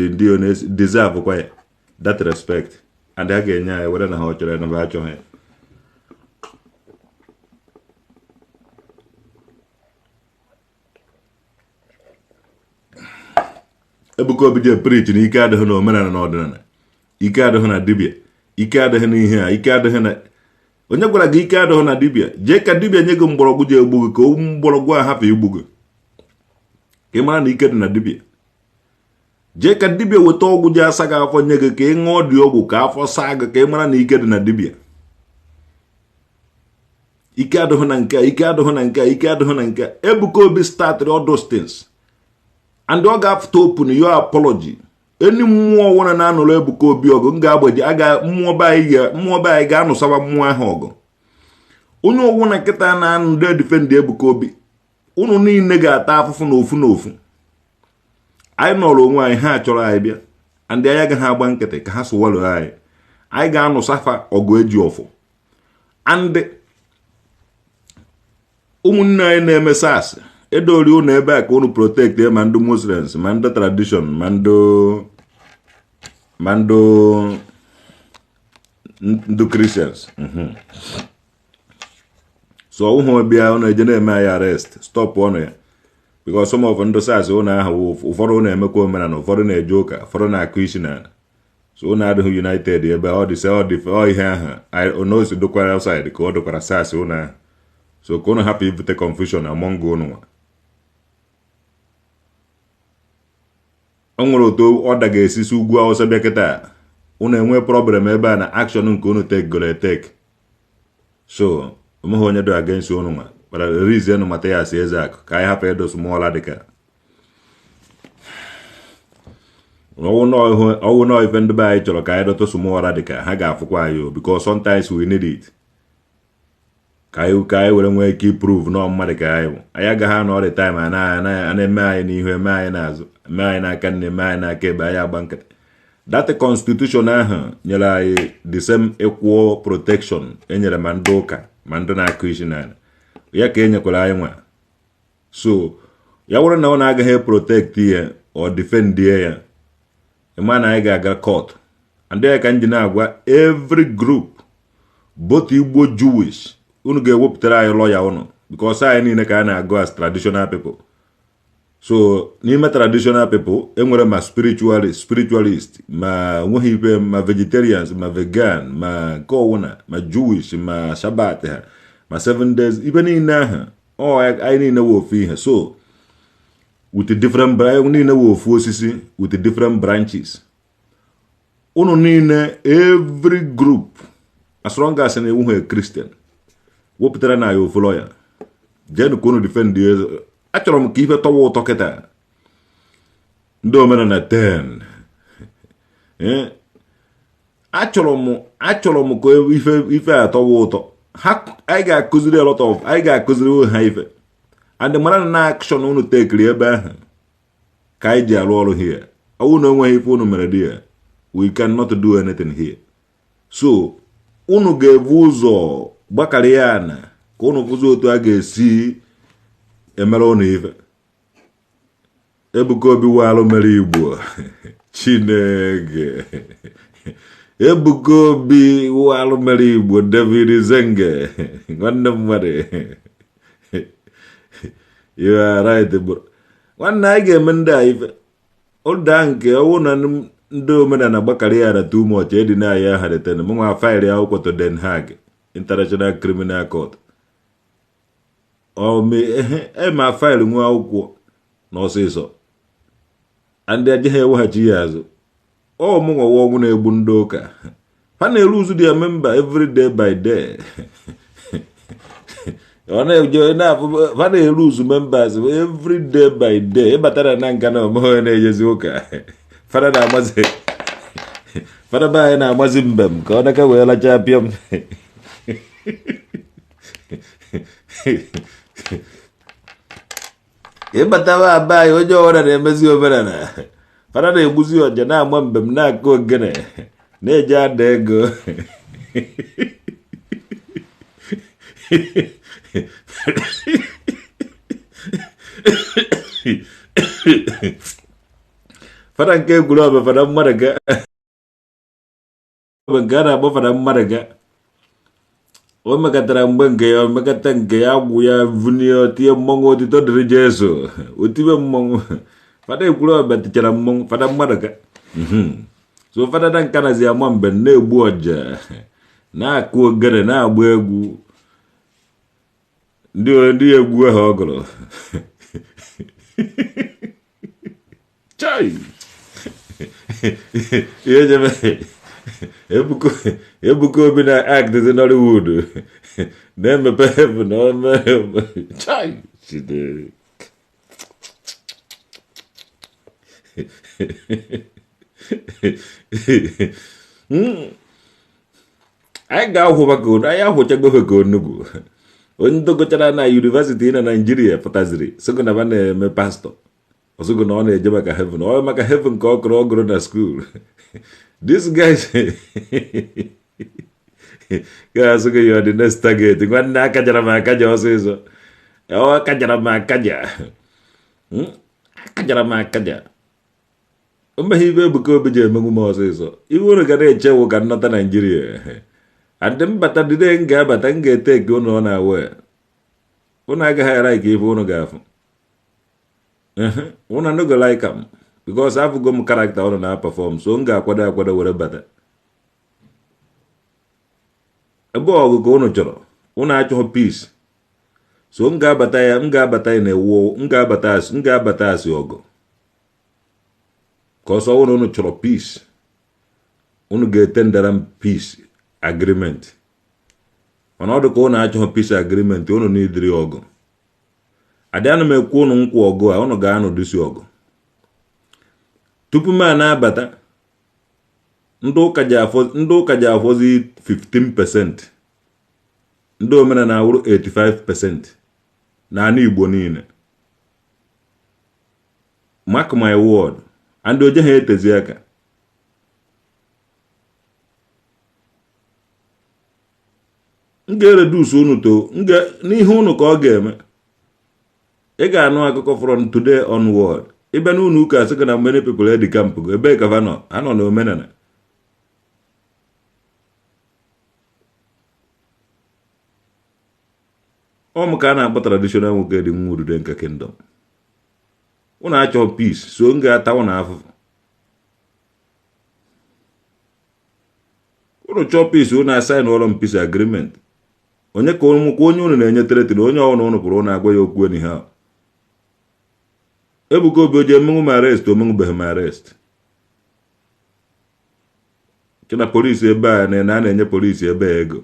ndị deserve kwa ya that respect, and ha ga-enye anyị were na ha ọ chọrọ ya na ha achọghị ya. Ebuka Obi je preach na ike adịghị na omenala na ọdịnala, ike adịghị na dibịa, ike adịghị na ihe a, ike adịghị na onye gwara gị ike adịghị na dibịa. Jee ka dibịa nye gị mgbọrọgwụ ji egbu gị, ka mgbọrọgwụ a hapụ igbu gị, ka ị mara na ike dị na dibịa. Jee ka dibịa weta ọgwụ ji asa gị afọ nye gị, ka ị ṅụọ dị ọgwụ ka afọ saa gị, ka ị mara na ike dị na dibịa. Ike adịghị na nke a, ike adịghị na nke a, ike adịghị na nke a. Ebuka Obi started all those things, and ọ ga-afụta open your apology. Eni mmụọ nwere na-anụrụ Ebuka Obi ọgụ, m ga-agbaji aga mmụọ be anyị, mmụọ be anyị ga-anụsawa mmụọ ahụ ọgụ. Onye ọgwụ na nkịta na-anụ ndị defend Ebuka Obi, unu niile ga-ata afụfụ n'ofu n'ofu. Anyị nọrọ onwe anyị, ha chọrọ anyị bịa, ndị anyị agaghị agba nkịtị ka ha sụwalụ anyị. Anyị ga-anụsafa ọgụ eji ọfọ. And ụmụnne anyị na-eme SARS edori ụnụ ebe a ka unu protect ma ndị Muslims, ma ndị tradition, ma ndị Christians. So ọwụhụ bịa ụnụ eje na-eme anyị arrest, stop ọnụ ya, because some of ndị SARS ụnụ ahụ, ụfọdụ na-emekwa omenala, ụfọdụ na-eje ụka, ụfọdụ na-akụ isi n'ala. So ụnụ adịghị united ebe ọ dị ọ dị ọ ihe ahụ n'osi dokwara outside ka ọ dokwara SARS ụnụ ahụ. So ka ụnụ hapụ ibute confusion among ụnụ nwa. O nwere otu ọda ga-esisi ugwu Awụsa bịa kịta, unu enwe problem ebe a na action nke unu take goro etake. So onweghị onye dị against unu nwa, bara rizienụ Mathias Ezeaku ka anyị hapụ ịdụ small dịka ọwụ nọọ ife ndị be anyị chọrọ ka anyị dọtụ small dịka ha ga-afụkwa anyị o, because sometimes we need it ka anyị were nwee ike iprove nọọ mmadụ ka anyị bụ. Anyị agaghị anọ all the time a na-eme anyị n'ihu, eme anyị n'azụ, eme anyị n'aka nne, eme anyị n'aka ebe anyị agba nkịtị. That constitution ahụ nyere anyị the same equal protection enyere ma ndị ụka ma ndị na-akụ isi n'ala, ya ka e nyekwara anyị nwa. So ya bụrụ na ọ na-agaghị protect ya ọ defend ya, ịma na anyị ga-aga court. And ya ka m ji na-agwa every group Both Igbo Jewish, unu ga-ewepụtara anyị lawyer unu, because anyị niile ka a na-agụ as traditional people. So n'ime traditional people, enwere ma spiritualist, ma nweghị ife, ma vegetarians, ma vegan, ma nke ọwụna, ma Jewish, ma Sabbath ha, ma 7 days, ibe niile ahụ. Ọ anyị niile wụ ofu ihe, so with different branch. Niile wụ ofu osisi with different branches. Unu niile, every group, as long as na ewu ha Christian, wepụtara na ya ofu lawyer, jeenụ ka unu defend. Achọrọ m ka ife tọwa ụtọ kịta. Ndị omenala 10, achọrọ m ka ife a tọwa ụtọ ha. Anyị ga-akụziri a lot of, anyị ga-akụziri ha ife, and mara na action unu tekiri ebe ahụ ka anyị ji arụ ọrụ here. Ọwụ na onweghị ife unu mere dị ya, we cannot do anything here. So unu ga-ebu ụzọ gbakarị ya na ka unu fụzi otu a ga-esi emere unu ife. Ebuka Obi walụ mere Igbo. Chineke, Ebuka Obi walụ mere Igbo. David Zenge, nwanne mmadụ, you are right, bro. Nwanne, anyị ga-eme ndị a ife ụda nke ọwụ na ndị omenala gbakarị ya na too much edina anyị aha deten mụnwa file akwụkwọ to Den Haag International Criminal Court. Ema file nwa akwụkwọ n'ọsịsọ, ndị ajeghị eweghachi ya azụ. Ọ mụnwawa ọnwụ na-egbu ndị ụka. Ha na-eruzu their member every day by day. Ọ na-eje na-afụ ha na-eruzu members every day by day. Ịbatara na nka na omeghe na-ejezi ụka, fada na-amazi, fada be anyị na-amazi mbem ka ọ daka wee lachaa pịọm. Ịbatawa aba anyị, onye ọbụla na-emezi omenala. Fada na-egbuzi ọja, na-ama mbem, na-akụ ogene, na-eje ada ego. Fada nke egwuru fada mmadụ ga nke a na-akpọ fada mmadụ ga o mekọtara mgbe nke ya, o mekọta nke ya gwụ ya vunie, tie mmọnwụ, otito dịrị Jesu, otibe mmọnwụ. Fada ekwuru ọbịa tichara mmọnwụ fada mmadụ ga. So fada na nka nazi ama mgbe na-egbu ọja, na-akụ ogene, na-agba egwu, ndị egwu ahụ ọ gụrụ. Chai, ihe jebe Ebuka Obi na act dị Nollywood na-emepe heaven na ome. Chai, Chineke. Anyị ga-ahụ maka anyị ahụchago ha ka onugbu. Onye ndị gụchara na university na Naijiria pụtaziri sịgụ na ba na-eme pastọ, ọsịgụ na ọ na-eje maka heaven. Ọ maka heaven ka ọ kụrụ, ọ gụrụ na school. This guys ga-asị gị, "You are the next target." Nwanne, akajara m akaja ọsịsọ. Ọ akajara m akaja. Akajara m akaja. O meghị ibe Ebuka Obi ji emenwu m ọsịsọ. Ibe unu ga na-echewo ka nnọta Naijiria adị mbata dide, m ga-abata, m ga-ete eke unu. Ọ na-awe unu agaghị ara ka ife unu ga-afụ. Unu no go like am because afụgo m character unu na-perform. So m ga-akwado akwado were bata ebe ọgụ ka unu chọrọ. Unu achọghị peace, so m ga-abata ya, m ga-abata ya na-ewu, m ga-abata asị, m ga-abata asị ọgụ ka ọsọ. Unu chọrọ peace, unu ga-etendara m peace agreement, mana ọ dị ka unu achọghị peace agreement, unu n'idiri ọgụ. Adịanụ m ekwu unu nkwa ọgụ a, unu ga-anụ dụsi ọgụ tupu m a na-abata. Ndị ụka ji afọzi 15%, ndị omenala awụrụ 85% n'ala Igbo niile. Mark my word, and oje ha etezi aka. M ga-ereduce unu to n'ihe unu ka ọ ga-eme. Ị ga-anụ akụkọ from today onward. Ịbịa n'ụlọ ụka, asị gị na many people edi camp go. Ebee ka fa nọ? Ha nọ n'omenala. Ọ m ka a na-akpọ traditional nwoke dị nwa udude nke kingdom. Ụnụ achọ peace, so m ga-ata ụnụ afụfụ. Ụnụ chọọ peace, ụnụ asign ụlọ m peace agreement. Onye ka onye ụnụ na-enye threaten, onye ọbụla ụnụ pụrụ ụnụ agwa ya okwu anyhow. Ebuka Obi oji emenwu m arrest, omenwubeghị m arrest. Chena polisi ebe a na a na-enye polisi ebe a ego.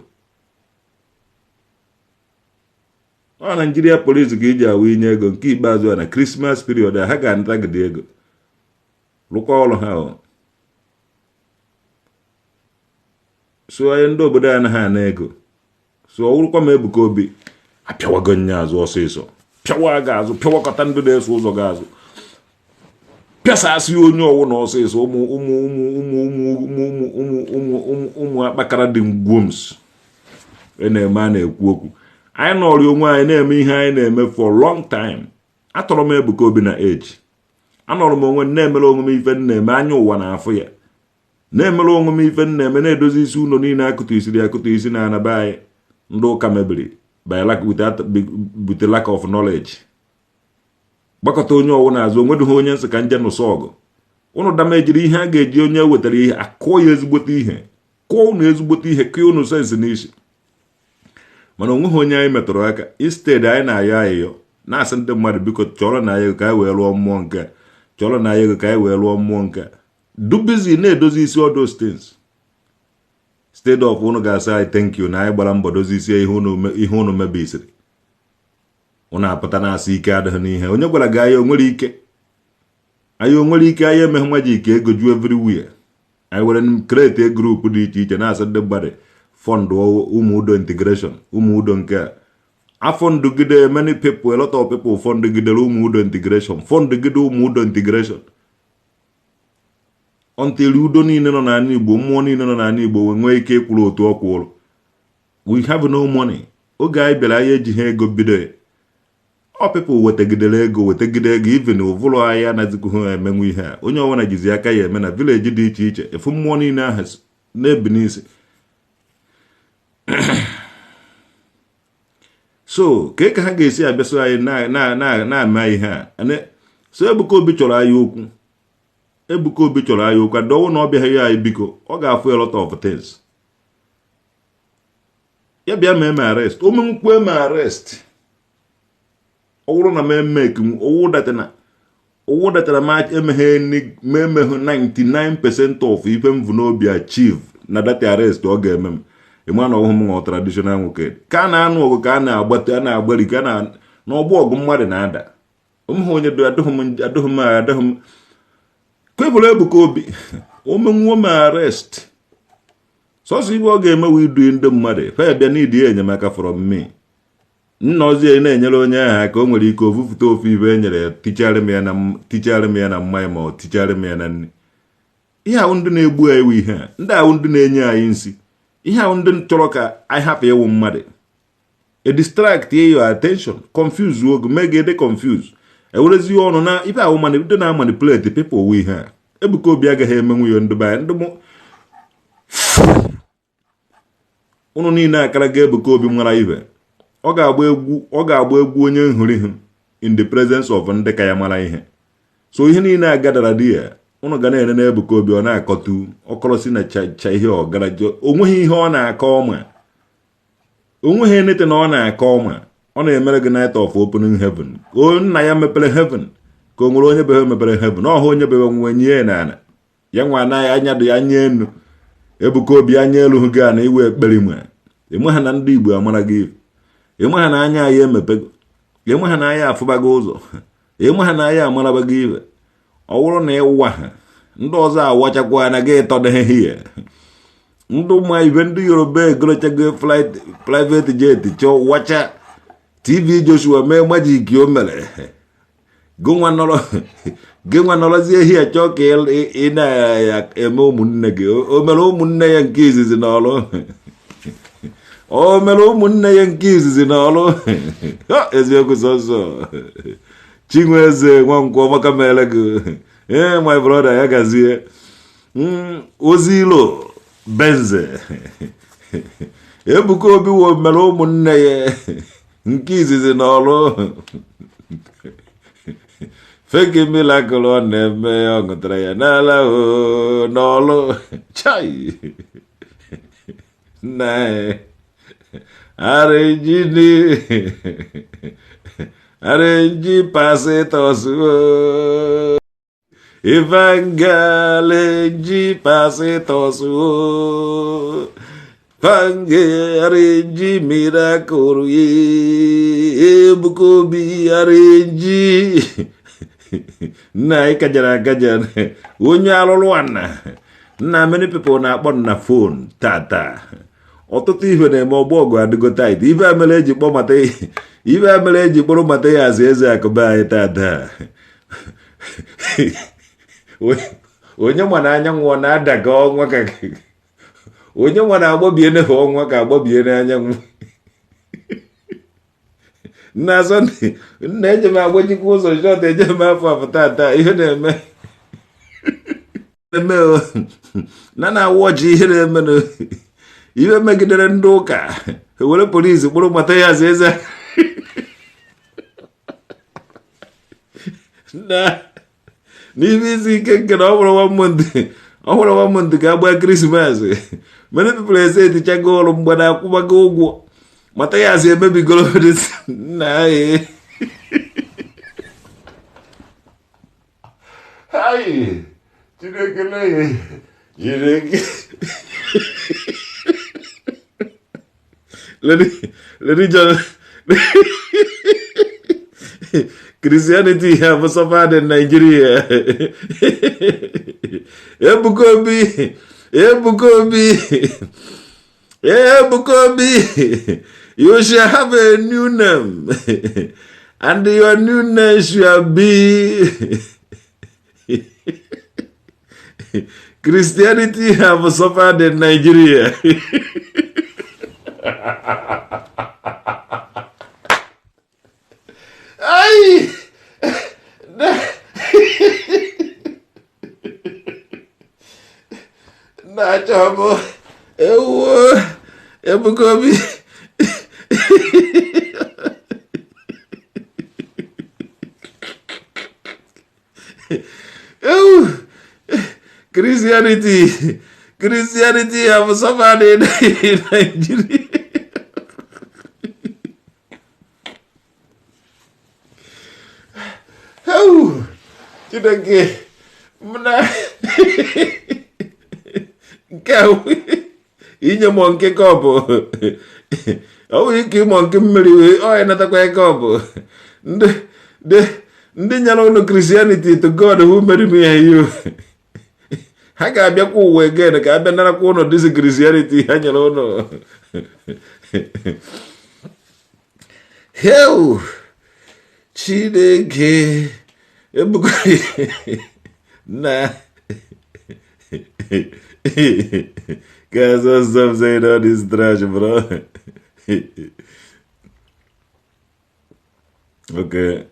Ọ Naijiria polisi ka iji awụ inye ego nke ikpeazụ a na Christmas period a, ha ga-anatagide ego rụkwa ọrụ ha. So anyị ndị obodo anaghị ana ego. So ọ wụrụkwa m Ebuka Obi, apịawago nya azụ ọsịsọ, pịawa gị azụ, pịawakọta ndị na-eso ụzọ gị azụ, pịasasị onye ọwụ na ọsịsọ. Ụmụ ụmụ ụmụ ụmụ ụmụ ụmụ ụmụ ụmụ ụmụ ụmụ ụmụ akpakara dị ngwoms na-eme a na-ekwu okwu. Anyị nọrọ onwe anyị na-eme ihe anyị na-eme for long time. Atọrọ m Ebuka Obi na age, anọrọ m onwe m na-emere onwe m ife m na-eme, anya ụwa na-afụ ya, na-emere onwe m ife m na-eme, na-edozi isi ụlọ niile akụtụ isiri akụtụ isi na anaba anyị ndị ụka mebiri by lack without with the lack of knowledge. Gbakọta onye ọwụ na-azụ onwedịghị onye nsị ka nje nụsọ ọgụ. Ụnụ damejiri ihe a ga-eji onye wetara ihe akụọ ya ezigbote ihe, kụọ ụnụ ezigbote ihe, kụọ ụnụ sense n'isi. Mana onweghị onye anyị metụrụ aka. Instead anyị na-ayọ ayịyọ, na-asị ndị mmadụ, biko chọrọ na anyị ego ka anyị wee rụọ mmụọ nke, chọrọ na anyị ego ka anyị wee rụọ mmụọ nke. Do busy na-edozi isi all those things. Instead of ụnụ ga-asị anyị thank you na anyị gbara mbọ dozi isi ihe ụnụ mebisiri, ụnụ apụta na-asị ike adịghị n'ihe. Onye gwara gị anyị onwere ike? Anyị onwere ike? Anyị emeghị magic ego ju everywhere. Anyị were create group dị iche iche na-asị ndị mmadụ fund ụmụ udo integration, ụmụ udo nke a afọndụgide. Many people, a lot of people fọndụgidere ụmụ udo integration, fọndụgide ụmụ udo integration until udo niile nọ n'ala Igbo, mmụọ niile nọ n'ala Igbo wee nwee ike ịkwụrụ otu ọ kwụrụ. We have no money. Oge anyị bịara, anyị ejighị ego bido ya. Ọ people wetagidere ego, wetagide ego, even ụvụrụ anyị anazikwughị emenwu ihe a. Onye ọbụla jizi aka ya eme na village dị iche iche, efu mmụọ niile ahụ na-ebi n'isi. So ka ka ha ga-esi abịaso anyị na-ama ihe a. So Ebuka Obi chọrọ anyị okwu, Ebuka Obi chọrọ anyị okwu. Adọwụ na ọ bịaghị ya anyị, biko, ọ ga-afụ a lot of things. Ya bịa mee m arrest, o menwukwu eme arrest. Ọ bụrụ na m emeke owu datara m emeghe m emeghe 99% of ife m vu n'obi achieve na that arrest ọ ga-eme m. Ịma na ọhụụ m ṅụọ traditional nwoke ka a na-anụ ọgụ, ka a na-agbata, a na-agbari, ka a na n'ọgbọ ọgụ mmadụ na-ada omeghe onye adịghị m adịghị m adịghị m kwebụrụ Ebuka Obi omenwuo m arrest. Sọsọ ibe ọ ga-emewe idu ndị mmadụ fe bịa n'idi enyemaka from me. Nna ozi na-enyere onye ahụ aka, o nwere ike ofufute ofu ibe e nyere ya, tichara m ya na mmanya, ma ọ tichara m ya na nri. Ihe ahụ ndị na-egbu anyị, ihe a ndị ahụ ndị na-enye anyị nsi, ihe ahụ ndị chọrọ ka anyị hapụ ịwụ mmadụ, e distract your attention, confuse oge, mee gị dị confuse, ewerezi ọnụ na ife ahụ mana ndị na-manipulate people wu ihe a. Ebuka Obi agaghị emenwu ya. Ndị be anyị, ndị mụ ụnụ niile akara ga Ebuka Obi mara ibe ọ ga-agba egwu, ọ ga-agba egwu onye nhụrihu in the presence of ndị ka ya mara ihe. So ihe niile agadara di ya, ụnụ ga na-ere na Ebuka Obi ọ na-akọtu ọkọrọsi na cha ihe ọ gara, onweghị ihe ọ na-akọ ọma, onweghị enete na ọ na-akọ ọma. Ọ na-emere gị night of opening heaven. O nna ya mepere heaven ka o nwere onye bebe mepere heaven ọhụ, onye bebe nwe nye na ala ya nwa anaghị anya dị anya enu. Ebuka Obi anya elu hụ gị a na iwe ekperi nwe ịma ha na ndị Igbo amara gị, ịma ha na anya anyị emepego, ịma ha na anyị afụbago ụzọ, ịma ha na anyị amarabago ibe. Ọ bụrụ na ịwa ha ndị ọzọ awachakwa na gị tọdịghị ya. Ndị ma ibe ndị Yoruba egorochago flight private jet chọọ wacha TV Joshua mee magic o mere gị nwa nọrọzie ehi chọọ ka ị na-eme ụmụnne gị. O mere ụmụnne ya nke izizi n'ọrụ, o mere ụmụnne ya nke izizi n'ọrụ. Eziokwu sọsọ Chinweze Nwankwọ maka mere gị. Ee, my brother, ya gazie. Ozilo Benze, Ebuka Obi wo mere ụmụnne ya. Nke izizi n'ọrụ fake miracle ọ na-eme, ọ ṅụtara ya n'ala o n'ọlụ. Chai, nna arrange arrange pastors o, evangelist pastors o, fange arrange miracle ye, Ebuka Obi arrange. Nna anyị kajara akaja, onye alụlụ ana nna. Many people na-akpọ na phone tata. Ọtụtụ ihe na-eme, ọgbọ ọgụ adịgo tight. Ife a mere eji kpọ mata, ife a mere eji kpọrọ mata ya azụ eze akụba anyị tata. Onye ma na anyanwụ ọ na-ada ka ọnwa, ka onye nwa na-agbọbie n'efe ọnwa ka agbọbie n'anyanwụ. Nna Sunday, nna, eje m agbachikwa ụzọ short, eje m afọ afọ tata. Ihe na-eme eme na na-awọchi ihe na-eme, ihe megidere ndị ụka, were polisi kpụrụ mata ya azụ eze na n'ihe isi ike nke na ọ bụrụ one month, ọ bụrụ one month ka agba Christmas. Many people ese etichago ọrụ, mgbada akwụbago ụgwọ. Mata ya azụ emebigoro nna anyị. Ayi, Chineke lee, Chineke. Religion, Christianity have suffered in Nigeria. Ebuka Obi, Ebuka Obi, Ebuka Obi, you shall have a new name, and your new name shall be Christianity have suffered in Nigeria. Ai! Na-achọ m ewu Ebuka Obi. Ewu Christianity, Christianity have suffered in Nigeria. Ewu Chineke m, na nke a inye m nke kọpụ, ọ bụ ike ịmụ nke mmiri ọ ya natakwa kọpụ. Ndị ndị nyere ụnụ Christianity to God who made me and you, ha ga-abịakwa ụwa again ka abịa narakwa ụnụ this Christianity ha nyere ụnụ. Heu, Chineke, Ebuka na. Guys, stop saying all this trash, bro. Okay.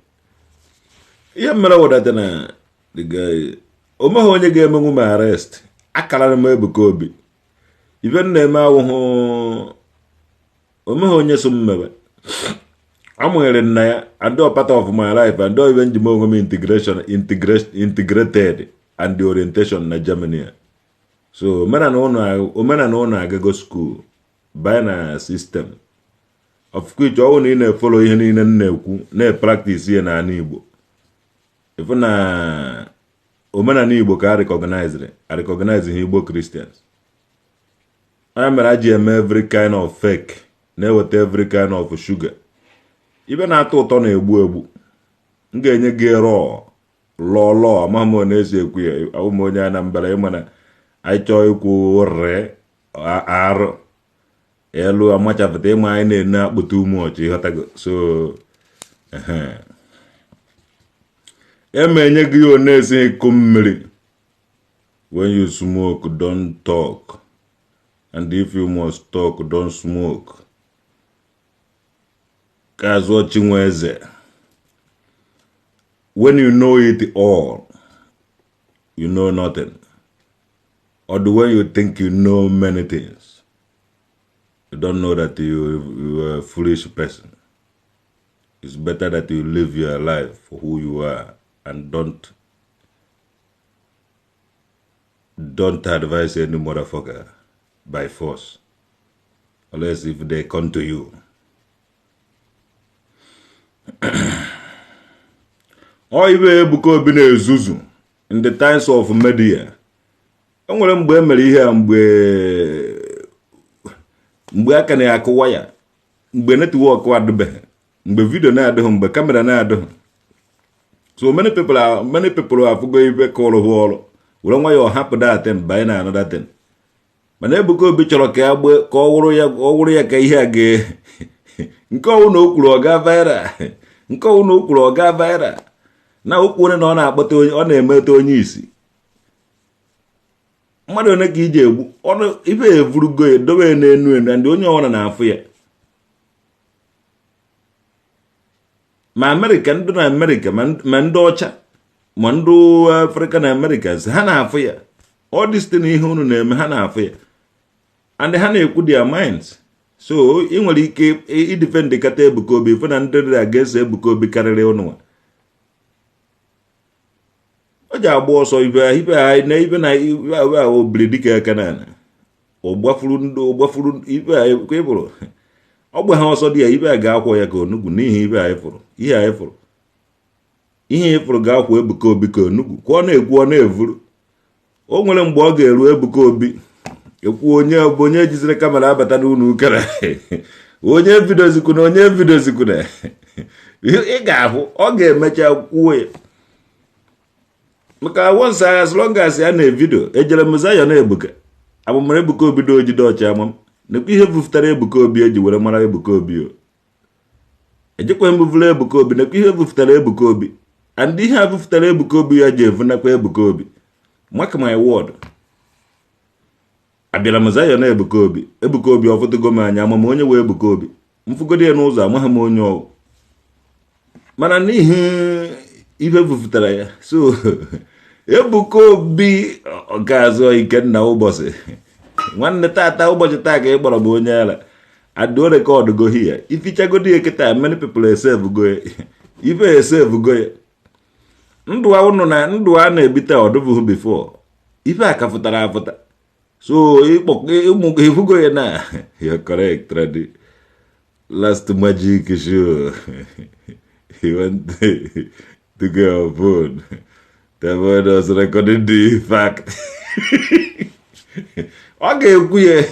Ihe mere wụdata na the guy, o meghị onye ga-emenwu m arrest. Akara m Ebuka Obi. Ife m na-eme awụhụ, o meghị onye so m mebe. Amụnyere nna ya and all part of my life and all even njem onwe m integration, integrated and the orientation na Germany. So omenala ụnụ agago school banye na system of which ọ bụrụ na ị na-efollow ihe niile m na-ekwu, na-epractice ihe n'ala Igbo, ịfụ na omenala Igbo ka a recognize, a recognize ihe Igbo Christians. Onye mere a ji eme every kind of fake, na-eweta every kind of sugar. Ibe na-atọ ụtọ na-egbu egbu. M ga-enye gị raw lọọ lọọ. Amaghị m na-esi ekwu ya. Abụ m onye Anambra. Ịma na anyị chọọ ikwu ree arụ elu amachapụta, ịma anyị na-ene akpụta ume ọchị, ịghọtago? So ema enye gị ya na-esi ịkụ mmiri. When you smoke, don't talk, and if you must talk, don't smoke. Ka azụọ Chinweze, when you know it all, you know nothing, or the when you think you know many things, you don't know that you are a foolish person. It's better that you live your life for who you are and don't advise any motherfucker by force unless if they come to you. Ọ ibe Ebuka Obi na-ezuzu in the times of media. E nwere mgbe e mere ihe a, mgbe aka na-akụ waya, mgbe network adịbeghị, mgbe video na-adịghị, mgbe camera na-adịghị. So many people afụgo ibe kụrụ ha ọrụ were nwayọọ hapụ that thing banye na another thing. Mana Ebuka Obi chọrọ ka ya gbe ka ọ wụrụ ya ka ihe a ga nke ọwụ na o kwuru ọ gaa viral, nke ọwụ na o kwuru ọ gaa viral, na okwu onye na ọ na-akpọta onye ọ na-emeta onye isi mmadụ one ka iji egbu ọnụ ife evurugo ya dobe ya n'enu enu, ndị onye ọbụla na-afụ ya, ma Amerịka, ndị na Amerịka, ma ndị ọcha, ma ndị Afrịka na Amerịka ha na-afụ ya. Ọ dị site n'ihe unu na-eme, ha na-afụ ya and ha na-ekwu their minds. So ị nwere ike idefend kata Ebuka Obi, fụ na ndị dị against Ebuka Obi karịrị ụnụnwa. O ji agba ọsọ ibe ibe na ibe na ibe ahụ obiri dịka aka na ọgbafuru ndị ọgbafuru ibe a ịbụrụ ọ gba ha ọsọ dị ya. Ibe a ga-akwọ ya ka onugbu n'ihi ibe anyị fụrụ, ihe anyị fụrụ, ihe ị fụrụ ga-akwọ Ebuka Obi ka onugbu ka ọ na-ekwu, ọ na-evuru. O nwere mgbe ọ ga-eru Ebuka Obi ekwu onye bụ onye jiziri camera abata n'ụlọ ukara, onye videozikwuna, onye videozikwuna. Ị ga-ahụ ọ ga-emecha kwuo ya, maka once, as long as ya na-evideo ejere m Zion Ebuka abụmara Ebuka Obi do ojide ọcha ama m nekwa ihe bufutara Ebuka Obi eji were mara Ebuka Obi. O ejekwa m bufuru Ebuka Obi, nekwa ihe bufutara Ebuka Obi, and ihe a bufutara Ebuka Obi ya ji evunakwa Ebuka Obi. Mark my word, abịara m Zion Ebuka Obi, Ebuka Obi ọfụtụgo m anya, ama m onye wee Ebuka Obi mfụgodo ya n'ụzọ, amaghị m onye ọwụ, mana n'ihi ife bufutara ya. So Ebuka Obi ga-azụ Ikenna ụbọchị nwanne tata, ụbọchị taa ka ị kpọrọ m onye ara ado record go here ifichagodi ya kịta. Many people esave go ya, ife esave go ya. Ndụ a ụnụ na ndụ a na-ebite ọdụbụghị before ife a ka fụtara afụta. So ịmụ ifugo ya na you're correct. Ready last magic show, he went to get a phone to avoid us recording the fact. Ọ ga-ekwu ya.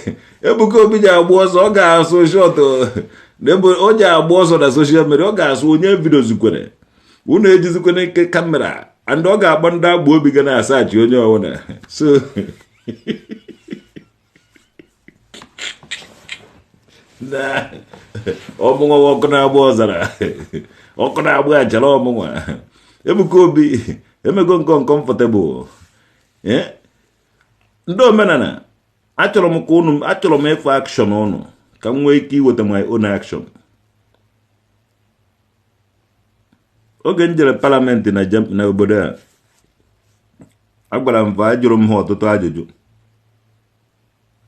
Ebuka Obi ji agba ọsọ, ọ ga-asụ short o ji agba ọsọ na social media, ọ ga-asụ onye videozikwere unu ejizikwana ike camera, and ọ ga-akpọ ndị agba obi ga na-asachi onye ọbụla. So na ọmụnwa ọkụ na-agba ọzara, ọkụ na-agba achara ọmụnwa. Ebuka Obi emego nke uncomfortable. Ndị omenala, achọrọ m ka unu, achọrọ m ịfụ action unu ka m nwee ike iweta my own action. Oge m jere parliament na obodo a, agwara m fa, ajụrụ m ha ọtụtụ ajụjụ,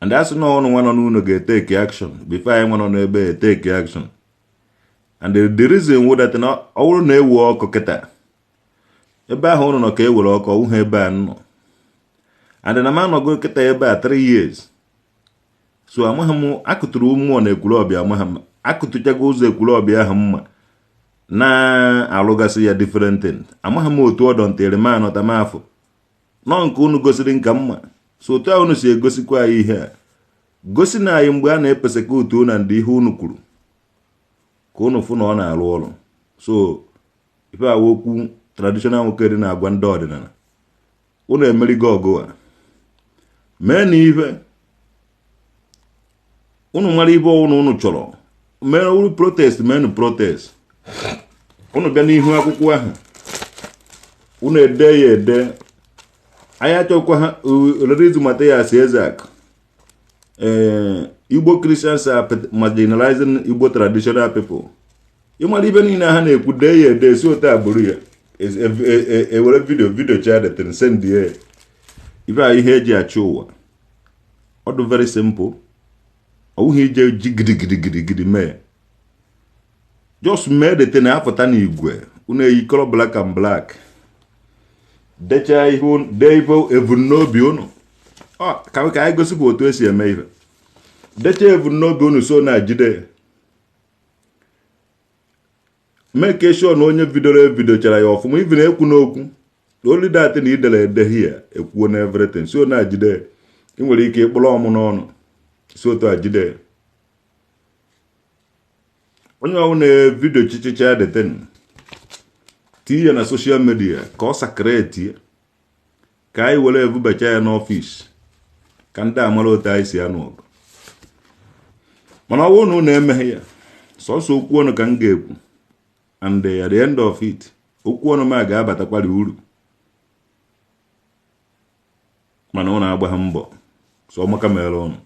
and asị na ọnụ nwa nọ n'ụlọ ga-etake action before anyị nwa nọ n'ebe etake action. And the reason wụ that na ọ bụrụ na ewu ọkụ kịta ebe ahụ ụnụ nọ ka e were ọkụ ọwụghị ebe a nọ, and na m anọgo kịta ebe a 3 years, so amaghị m akụtụrụ mmụọ na Ekwulọbịa, amaghị m akụtụchago ụzọ Ekwulọbịa ahụ mma na-alụgasị ya different thing. Amaghị m otu ọdọ ntịrị m anọta m afọ nọ nke unu gosiri nka mma. So otu a unu si egosikwa anyị ihe a gosi na anyị mgbe a na-epersecute na ndị ihe unu kwuru ka unu fụ na ọ na-arụ ọrụ. So ife awa okwu traditional nwoke dị na-agwa ndị ọdịnala, unu emerigo ọgụ a, mee na ife unu mara ibe ọwụna unu chọrọ mee uru protest, meenụ protest. Unu bịa n'ihu akwụkwọ ahụ, unu ede ya ede. Anyị achọkwa ha release Mathias Ezeaku. Ee, Igbo Christians are marginalizing Igbo traditional people. Ịmara ibe niile ha na-ekwu, dee ya ede, si otu a bụrụ ya ewere video chadetin send ya. Ibe a ihe eji achị ụwa, ọ dị very simple. Ọ bụghị ije ji gidigidigidi mee. Just mee the thing apụta n'igwe, unu eyikọrọ black and black, dechaa ihe, dee ife ebumnobi unu. Ọ ka anyị gosikwa otu esi eme ife. Dechaa ebumnobi unu, so na jide make sure na onye bidoro ebidochara ya ọfụma. Even ekwu n'okwu only that na idere ede here ekwuo na everything, so na jide. Ị nwere ike ịkpụrụ ọmụ n'ọnụ, si otu a jide onye ọbụla video chichicha the thing, tinye ya na social media ka ọ circulate, ka anyị were ebubacha ya n'ọfịs, ka ndị amara otu anyị si anụ ọgụ. Mana ọ bụrụ na unu emeghe ya, sọsọ okwu ọnụ ka m ga-ekwu, and at the end of it, okwu ọnụ m a ga-abatakwara uru. Mana ụnụ agbagha mbọ, so ọmaka mere ụnụ.